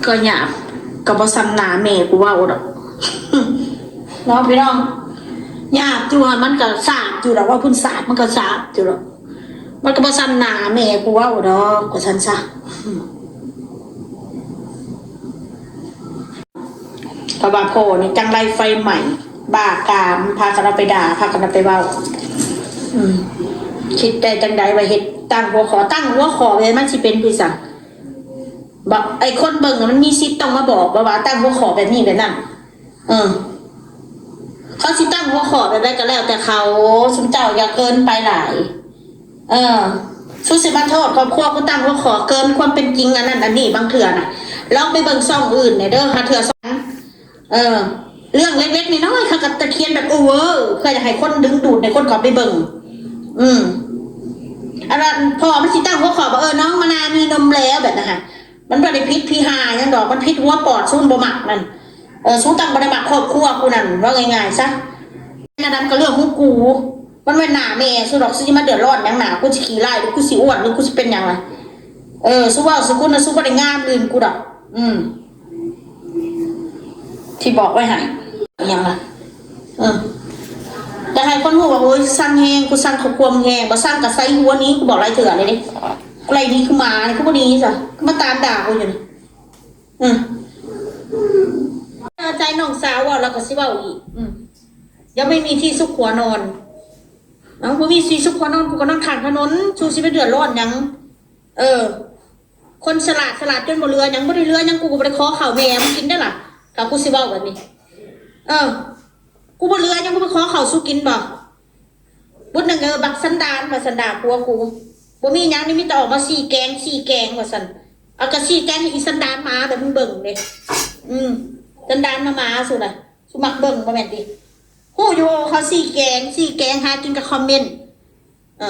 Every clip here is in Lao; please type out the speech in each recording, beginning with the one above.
ກໍຫຍາບ ກໍບໍ່ສ່ຳໜ້າແມ່ກູເວົ້າດອກ ເນາະພີ່ນ້ອງ. ຫຍາບຢູ່ຫັ້ນ ມັນກໍສາບຢູ່ດອກ ເວົ້າພື້ນສາບ ມັນກໍສາບຢູ່ດອກ ມັນກໍບໍ່ສ່ຳໜ້າແມ່ກູເວົ້າດອກ ວ່າຊັ້ນຊະ. ອືມ ເພາະວ່າພໍ່ນີ້ຈັ່ງໄລໄຟໄໝ້ ບ້າກາມ ພາກັນເອົາໄປດ່າ ພາກັນເອົາໄປເວົ້າ. ອືມ ຄິດໄດ້ຈັ່ງໃດວ່າເຮັດຕັ້ງຫົວຂໍ້ ຕັ້ງຫົວຂໍ້ແບບມັນຊິເປັນຄືສັງ ບອກ ໄອ້ຄົນເບິ່ງນະ ມັນມີສິດຕ້ອງມາບອກບໍ່ວ່າຕັ້ງຫົວຂໍ້ແບບນີ້ແບບນັ້ນ. ເອີ ເຂົາຊິຕັ້ງຫົວຂໍ້ແບບໃດກໍແລ້ວແຕ່ເຂົາ ຊຸມເຈົ້າຢ່າເກີນໄປຫຼາຍ. ເອີ ສຸຊິມາໂທດຄອບຄົວຜູ້ຕັ້ງຫົວຂໍ້ເກີນຄວາມເປັນຈິງ ອັນນັ້ນອັນນີ້. ບາງເທື່ອນະ ລອງໄປເບິ່ງຊ່ອງອື່ນແດ່ເດີ ຫາເທື່ອສອງ ເອີ ເລື່ອງເລັກໆນ້ອຍໆ ເຂົາກໍຕະຄຽນແບບໂອເວີ ເພື່ອຈະໃຫ້ຄົນດຶງດູດໃຫ້ຄົນເຂົ້າໄປເບິ່ງ. ອືມ ອັນວ່າພໍ່ມັນຊິຕັ້ງຫົວຂໍ້ວ່າ ເອີ ນ້ອງມະນາມີນົມແລ້ວ ແບບນັ້ນຫະ ມັນບໍ່ໄດ້ຜິດຜີຫາຫຍັງດອກ ມັນຜິດຫົວປອດ ສູນບໍ່ມັກນັ້ນ. ເອີ ສູຕັ້ງບໍ່ໄດ້ມັກຄອບຄົວກູນັ້ນ ເວົ້າງ່າຍໆຊະ. ອັນນັ້ນກໍເລື່ອງຂອງກູ ມັນແມ່ນໜ້າແມ່ສູດອກ ສູຊິມາເດືອດຮ້ອນຫຍັງ ໜ້າກູຊິຂີ້ຮ້າຍ ຫຼືກູຊິອ້ວນ ຫຼືກູຊິເປັນຫຍັງລະ. ເອີ ສູເວົ້າສູ່ກູນະ ສູບໍ່ໄດ້ງາມອື່ນກູດອກ. ອືມ ທີ່ບອກໄວ້ໃຫ້ຫຍັງລະ. ເອີ ຢາກໃຫ້ຄົນຮູ້ວ່າ ໂອ້ຍ ຊັງແຮງ ກູຊັງຄອບຄົວມຶງແຮງ ບໍ່ຊັງກໍໃສ່ຫົວໜີ ກູບອກຫຼາຍເທື່ອແລ້ວເດ້. ກູໄລ່ໜີຄືໝານີ້ ກູບໍ່ໜີຊະ ກູມາຕາມດ່າກູຢູ່ນີ້. ອືມ ເອີ ໃຈນ້ອງສາວເວົ້າ ລາວກໍຊິເວົ້າອີກ. ອືມ ຍັງບໍ່ມີທີ່ຊຸກຫົວນອນ. ເອົ້າ ບໍ່ມີທີ່ຊຸກຫົວນອນ ກູກໍນອນຂ້າງຖະໜົນ ສູຊິໄປເດືອດຮ້ອນຫຍັງ? ເອີ ຄົນສະຫຼາດ ສະຫຼາດຈົນບໍ່ເຫຼືອຫຍັງ ບໍ່ໄດ້ເຫຼືອຫຍັງ ກູກໍບໍ່ໄດ້ຂໍເຂົ້າແມ່ມຶງກິນເດ້ລະ ຖ້າກູຊິເວົ້າແບບນີ້. ເອີ ກູບໍ່ເຫຼືອຫຍັງ ກູໄປຂໍເຂົ້າສູ່ກິນບໍ? ບຸດໜຶ່ງ ເອີ ບັກສັນດານວ່າຊັ້ນ ດ່າຜົວກູ ບໍ່ມີຫຍັງນີ້ ມີແຕ່ອອກມາຊີ້ແກງ ຊີ້ແກງວ່າຊັ້ນ. ເອົາ ກະຊີ້ແກງໃຫ້ອີສັນດານໝາແບບມຶງເບິ່ງເດ້. ອືມ ສັນດານໝາໆ ສູນະ ສູມັກເບິ່ງບໍ່ແມ່ນຕິ? ຮູ້ຢູ່ເຂົາຊີ້ແກງ ຊີ້ແກງຫາກິນກັບຄອມເມັນ. ເອີ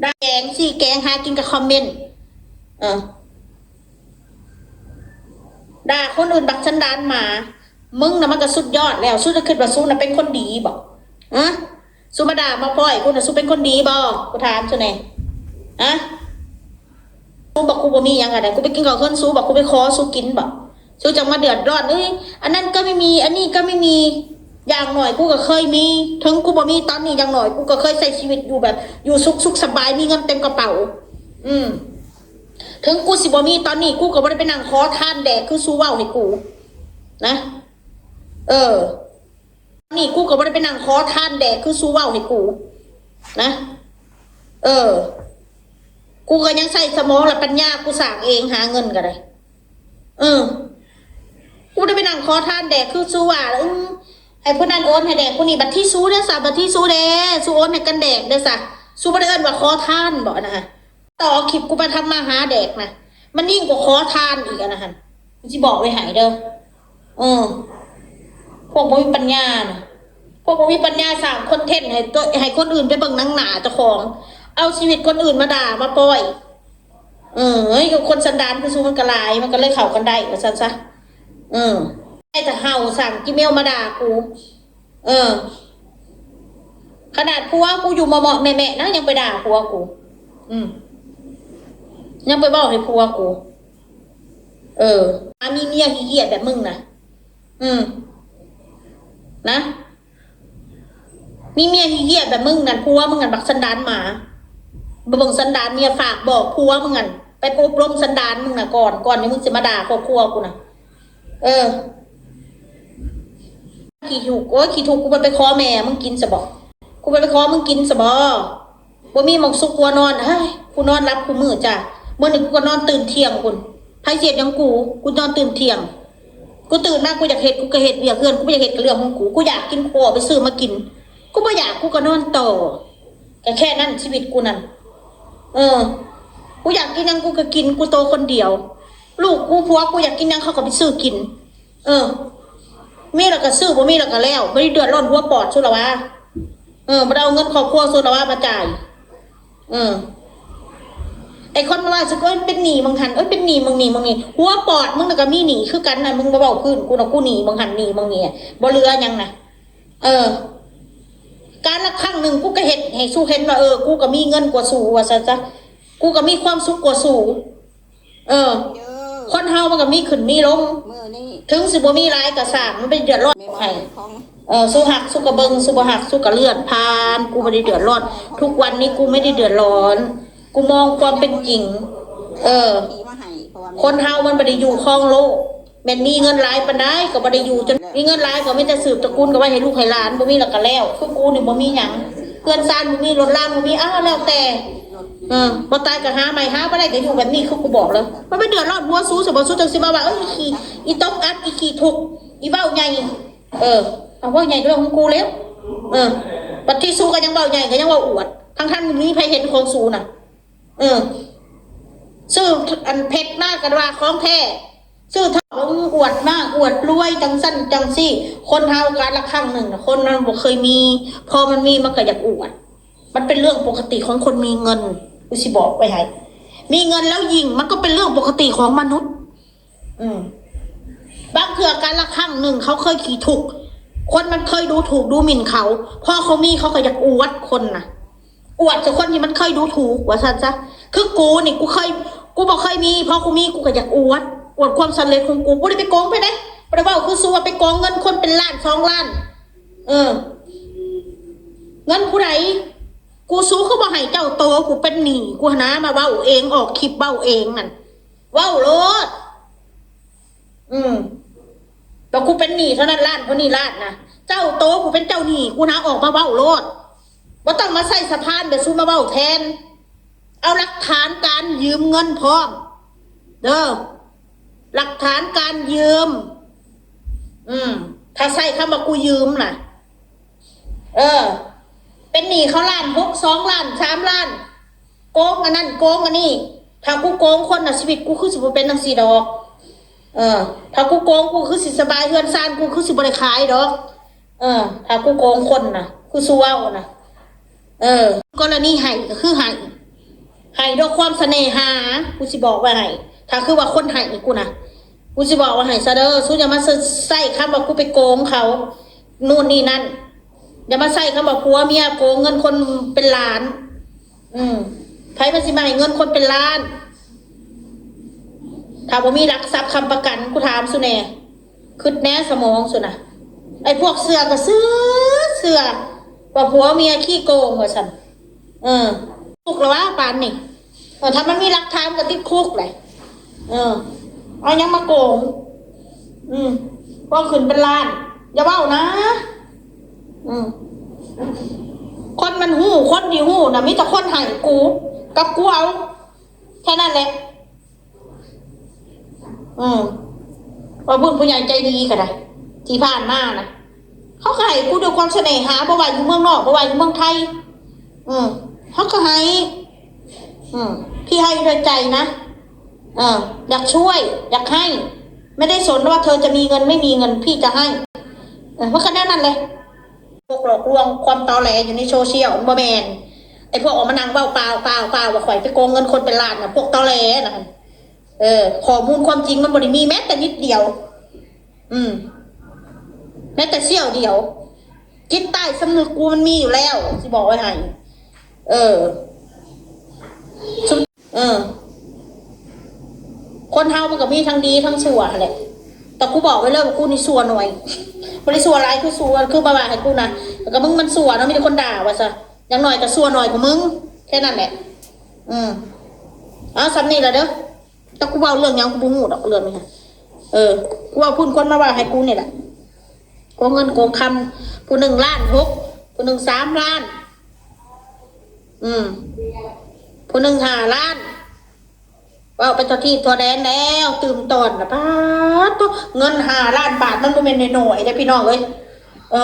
ດ່າແກງ ຊີ້ແກງຫາກິນກັບຄອມເມັນ. ເອີ ດ່າຄົນອື່ນບັກສັນດານໝາ. ມຶງນະມັນກໍສຸດຍອດແລ້ວ ສູຈະຄິດວ່າສູນະເປັນຄົນດີບໍ? ຮະ ສູມາດ່າມາປ້ອຍກູນະ ສູເປັນຄົນດີບໍ? ກູຖາມສູແດ່. ຮະ ສູບອກ ກູບໍ່ມີຫຍັງ ອັນໃດ ກູໄປກິນເຂົ້າເຮືອນສູບໍ? ກູໄປຂໍສູກິນບໍ? ສູຈັ່ງມາເດືອດຮ້ອນ ເອີຍ ອັນນັ້ນກໍໄມ່ມີ ອັນນີ້ກໍໄມ່ມີ. ຢ່າງໜ້ອຍກູກໍເຄີຍມີ ເຖິງກູບໍ່ມີຕອນນີ້ ຢ່າງໜ້ອຍກູກໍເຄີຍໃຊ້ຊີວິດຢູ່ແບບ ຢູ່ສຸກ ສຸກສະບາຍ ມີເງິນເຕັມກະເປົາ. ອືມ ເຖິງກູຊິບໍ່ມີຕອນນີ້ ກູກໍບໍ່ໄດ້ໄປນັ່ງຂໍທານແດກຄືສູເວົ້າໃຫ້ກູນະ. ເອີ ນີ້ກູກໍບໍ່ໄດ້ໄປນັ່ງຂໍທານແດກຄືສູເວົ້າໃຫ້ກູນະ. ເອີ ກູກໍຍັງໃຊ້ສະໝອງ ແລະ ປັນຍາກູສ້າງເອງ ຫາເງິນກໍໄດ້. ເອີ ກູບໍ່ໄດ້ໄປນັ່ງຂໍທານແດກຄືສູວ່າ. ອືມ ໃຫ້ຜູ້ນັ້ນໂອນໃຫ້ແດກຜູ້ນີ້ ບັດທີສູເດ້ຊະ ບັດທີສູເດ້ ສູໂອນໃຫ້ກັນແດກເດ້ຊະ. ສູບໍ່ໄດ້ເອີ້ນວ່າຂໍທານບໍນະ? ຕໍ່ຄລິບກູໄປທຳມາຫາແດກນະ ມັນຍິ່ງກວ່າຂໍທານອີກ ອັນນັ້ນຫັ້ນ ກູຊິບອກໄວ້ໃຫ້ເດີ. ເອີ ພວກບໍ່ມີປັນຍານະ ພວກບໍ່ມີປັນຍາສ້າງຄອນເທັນໃຫ້ໂຕ ໃຫ້ຄົນອື່ນໄປເບິ່ງໜັງໜ້າເຈົ້າຂອງ ເອົາຊີວິດຄົນອື່ນມາດ່າມາປ້ອຍ. ເອີ ຄົນສັນດານຄືສູມັນກໍຫຼາຍ ມັນກໍເລີຍເຂົ້າກັນໄດ້ວ່າຊັ້ນຊະ. ເອີ ໄດ້ແຕ່ເຫົ່າ ສ້າງຈີເມວມາດ່າກູ. ເອີ ຂະໜາດຜົວກູຢູ່ເໝາະໆແມະໆນະ ຍັງໄປດ່າຜົວກູ. ອືມ ຍັງໄປເວົ້າໃຫ້ຜົວກູ. ເອີ ອາ ມີເມຍຂີ້ຫ້ຽດແບບມຶງນະ. ອືມ ນະ ມີເມຍຂີ້ຫ້ຽດແບບມຶງນັ້ນ ຜົວມຶງຫັ້ນບັກສັນດານໝາ. ບໍ່ເບິ່ງສັນດານເມຍ ຝາກບອກຜົວມຶງຫັ້ນ ໄປອົບລົມສັນດານມຶງນະກ່ອນ ກ່ອນທີ່ມຶງຊິມາດ່າຄອບຄົວກູນະ. ເອີ ຂີ້ທຸກ ໂອ້ຍ ຂີ້ທຸກ ກູບໍ່ໄປຂໍແມ່ມຶງກິນຊະບໍ? ກູບໍ່ໄປຂໍມຶງກິນຊະບໍ? ບໍ່ມີໝ່ອງສຸກຫົວນອນ. ເຮີ້ຍ ກູນອນຫຼັບຄູ່ມື້ຈ້າ ມື້ໜຶ່ງກູກໍນອນຕື່ນທ່ຽງພຸ້ນ. ໃຜຊິເຮັດຫຍັງກູ? ກູນອນຕື່ນທ່ຽງ. ກູຕື່ນມາ ກູຢາກເຮັດ ກູກໍເຮັດວຽກເຮືອນ. ກູບໍ່ຢາກເຮັດກໍເລື່ອງຂອງກູ. ກູຢາກກິນ ກູອອກໄປຊື້ມາກິນ. ກູບໍ່ຢາກ ກູກໍນອນຕໍ່. ກໍແຄ່ນັ້ນ ຊີວິດກູນັ້ນ. ເອີ ກູຢາກກິນຫຍັງ ກູກໍກິນ. ກູໂຕຄົນດຽວ. ລູກກູ ຜົວກູຢາກກິນຫຍັງ ເຂົາກໍໄປຊື້ກິນ. ເອີ ມີແລ້ວກໍຊື້ ບໍ່ມີແລ້ວກໍແລ້ວ. ບໍ່ໄດ້ເດືອດຮ້ອນຫົວປອດສູລະວາ. ເອີ ບໍ່ໄດ້ເອົາເງິນຄອບຄົວສູລະວາມາຈ່າຍ. ເອີ ໄອ້ຄົນມາວ່າ ສະກອຍເປັນໜີ້ໝ່ອງຫັ້ນ ເອີຍ ເປັນໜີ້ໝ່ອງນີ້ໝ່ອງນີ້. ຫົວປອດມຶງນະກໍມີໜີ້ຄືກັນນະ. ມຶງມາເວົ້າພື້ນກູນະ ກູໜີ້ໝ່ອງຫັ້ນ ໜີ້ໝ່ອງນີ້ ບໍ່ເຫຼືອຫຍັງນະ. ເອີ ການລະຄັ້ງໜຶ່ງ ກູກໍເຮັດໃຫ້ສູເຫັນວ່າ ເອີ ກູກໍມີເງິນກວ່າສູ ວ່າຊັ້ນຊະ. ກູກໍມີຄວາມສຸກກວ່າສູ. ເອີ ຄົນເຮົາມັນກໍມີຂຶ້ນມີລົງ ມື້ນີ້ ເຖິງຊິບໍ່ມີຫຼາຍກໍຊ່າງ ມັນໄປເດືອດຮ້ອນໃຜ. ເອີ ສຸຮັກສຸກໍເບິ່ງ ສຸບໍ່ຮັກສຸກໍເລື່ອນຜ່ານ ກູບໍ່ໄດ້ເດືອດຮ້ອນ. ທຸກວັນນີ້ກູໄມ່ໄດ້ເດືອດຮ້ອນ ກູມອງຄວາມເປັນຈິງ. ເອີ ຄົນເຮົາມັນບໍ່ໄດ້ຢູ່ຄອງໂລກ ແມ່ນມີເງິນຫຼາຍປານໃດກໍບໍ່ໄດ້ຢູ່ ຈົນມີເງິນຫຼາຍກໍມີແຕ່ສືບຕະກູນ ກໍໄວ້ໃຫ້ລູກໃຫ້ຫຼານ ບໍ່ມີແລ້ວກໍແລ້ວ. ຄືກູນີ້ບໍ່ມີຫຍັງ ເຮືອນຊານບໍ່ມີ ລົດລາງບໍ່ມີ ອ້າວ ແລ້ວແຕ່. ເອີ ບໍ່ຕາຍກໍຫາໃໝ່ ຫາບໍ່ໄດ້ກໍຢູ່ແບບນີ້ ຄືກູບອກແລ້ວ. ມັນໄປເດືອດຮ້ອນຫົວສູ ສະບໍ່ ສູຈັ່ງຊິມາວ່າ ເອີ ອີຂີ້ ອີຕົກອັບ ອີຂີ້ທຸກ ອີເວົ້າໃຫຍ່. ເອີ ເວົ້າໃຫຍ່ກໍເລື່ອງຂອງກູແລ້ວ. ເອີ ບັດທີສູກໍຍັງເວົ້າໃຫຍ່ ກໍຍັງເວົ້າອວດ ທັງໆບໍ່ມີໃຜເຫັນຂອງສູນະ. ເອີ ຊື້ອັນເພັດມາກໍວ່າຂອງແທ້ ຊື້ທອງອວດມາ ອວດລວຍ ຈັ່ງຊັ້ນຈັ່ງຊີ້. ຄົນເຮົາການລະຄັ້ງໜຶ່ງນະ ຄົນມັນບໍ່ເຄີຍມີ ພໍມັນມີມັນກໍຢາກອວດ. ມັນເປັນເລື່ອງປົກກະຕິຂອງຄົນມີເງິນ ກູຊິບອກໄວ້ໃຫ້. ມີເງິນແລ້ວຍິ່ງ ມັນກໍເປັນເລື່ອງປົກກະຕິຂອງມະນຸດ. ອືມ ບາງເທື່ອການລະຄັ້ງໜຶ່ງເຂົາເຄີຍຂີ້ທຸກ ຄົນມັນເຄີຍດູຖູກດູໝິ່ນເຂົາ ພໍເຂົາມີເຂົາກໍຢາກອວດຄົນນະ ອວດໃສ່ຄົນທີ່ມັນເຄີຍດູຖູກ ວ່າຊັ້ນຊະ. ຄືກູນີ້ ກູເຄີຍ ກູບໍ່ເຄີຍມີ ພໍກູມີ ກູກໍຢາກອວດ ອວດຄວາມສຳເລັດຂອງກູ. ບໍ່ໄດ້ໄປໂກງໃຜເດ້ ບໍ່ໄດ້ເວົ້າຄືສູວ່າໄປໂກງເງິນຄົນເປັນລ້ານສອງລ້ານ. ເອີ ເງິນຜູ້ໃດ ກູ ສູຄືບໍ່ໃຫ້ເຈົ້າໂຕ ກູເປັນໜີ້ ກູຫັ້ນນາ ມາເວົ້າເອງ ອອກຄລິບເວົ້າເອງນັ້ນ ເວົ້າໂລດ. ອືມ ແລ້ວກູເປັນໜີ້ເທົ່ານັ້ນລ້ານ ເທົ່ານີ້ລ້ານນະ ເຈົ້າໂຕກູເປັນເຈົ້າໜີ້ ກູນາອອກມາເວົ້າໂລດ ບໍ່ຕ້ອງມາໃຊ້ສະພານແບບສູມາເວົ້າແທນ. ເອົາຫຼັກຖານການຢືມເງິນພ້ອມເດີ ຫຼັກຖານການຢືມ. ອືມ ຖ້າໃຊ້ຄຳວ່າກູຢືມນະ ເອີ ເປັນໜີ້ເຂົາລ້ານຫົກ ສອງລ້ານ ສາມລ້ານ ໂກງອັນນັ້ນໂກງອັນນີ້. ຖ້າກູໂກງຄົນນະ ຊີວິດກູຄືຊິບໍ່ເປັນຈັ່ງຊີ້ດອກ. ເອີ ຖ້າກູໂກງ ກູຄືຊິສະບາຍ ເຮືອນຊານກູຄືຊິບໍ່ໄດ້ຂາຍດອກ. ເອີ ຖ້າກູໂກງຄົນນະ ຄືສູເວົ້ານະ. ເອີ ກໍລະນີໃຫ້ກໍຄືໃຫ້ ໃຫ້ດ້ວຍຄວາມສະເໜ່ຫາ ກູຊິບອກໄວ້ໃຫ້. ຖ້າຄືວ່າຄົນໃຫ້ກູນະ ກູຊິບອກວ່າໃຫ້ຊະເດີ ສູຢ່າມາໃຊ້ຄຳວ່າກູໄປໂກງເຂົາ ໂນ່ນນີ້ນັ້ນ. ຢ່າມາໃຊ້ຄຳວ່າຜົວເມຍໂກງເງິນຄົນເປັນລ້ານ. ອືມ ໃຜມັນຊິມາໃຫ້ເງິນຄົນເປັນລ້ານ ຖ້າບໍ່ມີຫຼັກຊັບຄ້ຳປະກັນ? ກູຖາມສູແດ່ ຄິດແນ່ສະໝອງສູນະ. ໄອ້ພວກເຊື່ອກໍເຊື່ອ ເຊື່ອວ່າຜົວເມຍຂີ້ໂກງວ່າຊັ້ນ. ເອີ ຄຸກລະວະປານນີ້. ເອີ ຖ້າມັນມີຫຼັກຖານກໍຕິດຄຸກແຫຼະ. ເອີ ເອົາຫຍັງມາໂກງ? ອືມ ເວົ້າຂຶ້ນເປັນລ້ານ ຢ່າເວົ້ານະ. ອືມ ຄົນມັນຮູ້ ຄົນທີ່ຮູ້ນະ ມີແຕ່ຄົນໃຫ້ກູກັບກູເອົາ ແຄ່ນັ້ນແຫຼະ. ອືມ ວ່າບຸນຜູ້ໃຫຍ່ໃຈດີກໍໄດ້ ທີ່ຜ່ານມານະ ເຂົາກໍໃຫ້ກູດ້ວຍຄວາມສະເໜ່ຫາ ບໍ່ວ່າຢູ່ເມືອງນອກ ບໍ່ວ່າຢູ່ເມືອງໄທ. ອືມ ເຂົາກໍໃຫ້. ອືມ ພີ່ໃຫ້ດ້ວຍໃຈນະ. ເອີ ຢາກຊ່ວຍ ຢາກໃຫ້ ໄມ່ໄດ້ສົນວ່າເທີຈະມີເງິນໄມ່ມີເງິນ ພີ່ຈະໃຫ້. ເອີ ມັນກໍແນວນັ້ນແຫຼະ. ພວກຫຼອກລວງ ຄວາມຕໍແຫຼຢູ່ໃນໂຊຊຽວ ມັນບໍ່ແມ່ນ. ໄອ້ພວກອອກມານັ່ງເວົ້າປ່າວໆໆ ວ່າຂ້ອຍໄປໂກງເງິນຄົນເປັນລ້ານນະ ພວກຕໍແຫຼນະ. ເອີ ຂໍ້ມູນຄວາມຈິງມັນບໍ່ໄດ້ມີແມ້ແຕ່ນິດດຽວ. ອືມ ແມ້ແຕ່ສ່ຽວດຽວ. ຈິດໃຕ້ສຳນຶກກູມັນມີຢູ່ແລ້ວ ຊິບອກໄວ້ໃຫ້. ເອີ ເອີ ຄົນເຮົາມັນກໍມີທັງດີທັງຊົ່ວຫັ້ນແຫຼະ. ແຕ່ກູບອກໄວ້ເລີຍວ່າກູນີ້ຊົ່ວໜ້ອຍ ບໍ່ໄດ້ຊົ່ວຫຼາຍຄືຊົ່ວ ຄືມາວ່າໃຫ້ກູນະ. ແລ້ວກໍມຶງມັນຊົ່ວເນາະ ມີແຕ່ຄົນດ່າວ່າຊະ. ຢ່າງໜ້ອຍກໍຊົ່ວໜ້ອຍກວ່າມຶງ ແຄ່ນັ້ນແຫຼະ. ອືມ ເອົາ ສ່ຳນີ້ລະເດີ. ແຕ່ກູເວົ້າເລື່ອງຫຍັງ ກູບໍ່ຮູ້ດອກເລື່ອງນີ້. ເອີ ກູເວົ້າພຸ້ນ ຄົນມາເວົ້າໃຫ້ກູນີ້ແຫຼະ. ໂກງເງິນໂກງຄຳ ຜູ້ໜຶ່ງລ້ານຫົກ ຜູ້ໜຶ່ງສາມລ້ານ. ອືມ ຜູ້ໜຶ່ງຫ້າລ້ານ. ເວົ້າໄປທົ່ວທີບທົ່ວແດນແລ້ວ ຕື່ມຕອນນະ. ປາດໂທ້ ເງິນຫ້າລ້ານບາດ ມັນບໍ່ແມ່ນນ້ອຍໆເດ້ພີ່ນ້ອງເອີຍ. ເອີ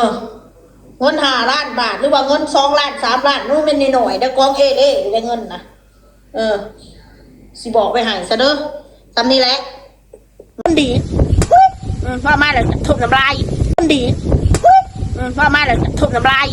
ເງິນຫ້າລ້ານບາດ ຫຼືວ່າເງິນສອງລ້ານ ສາມລ້ານ ມັນບໍ່ແມ່ນນ້ອຍໆເດ້ ກອງເອເລເດ້ເງິນນະ. ເອີ ຊິບອກໄວ້ໃຫ້ຊະເດີ. ສ່ຳນີ້ແຫຼະ. ຄົນດີ ອືມ ເວົ້າມາແລ້ວທຸບນ້ຳລາຍ. ຄົນດີ ອືມ ເວົ້າມາແລ້ວທຸບນ້ຳລາຍ.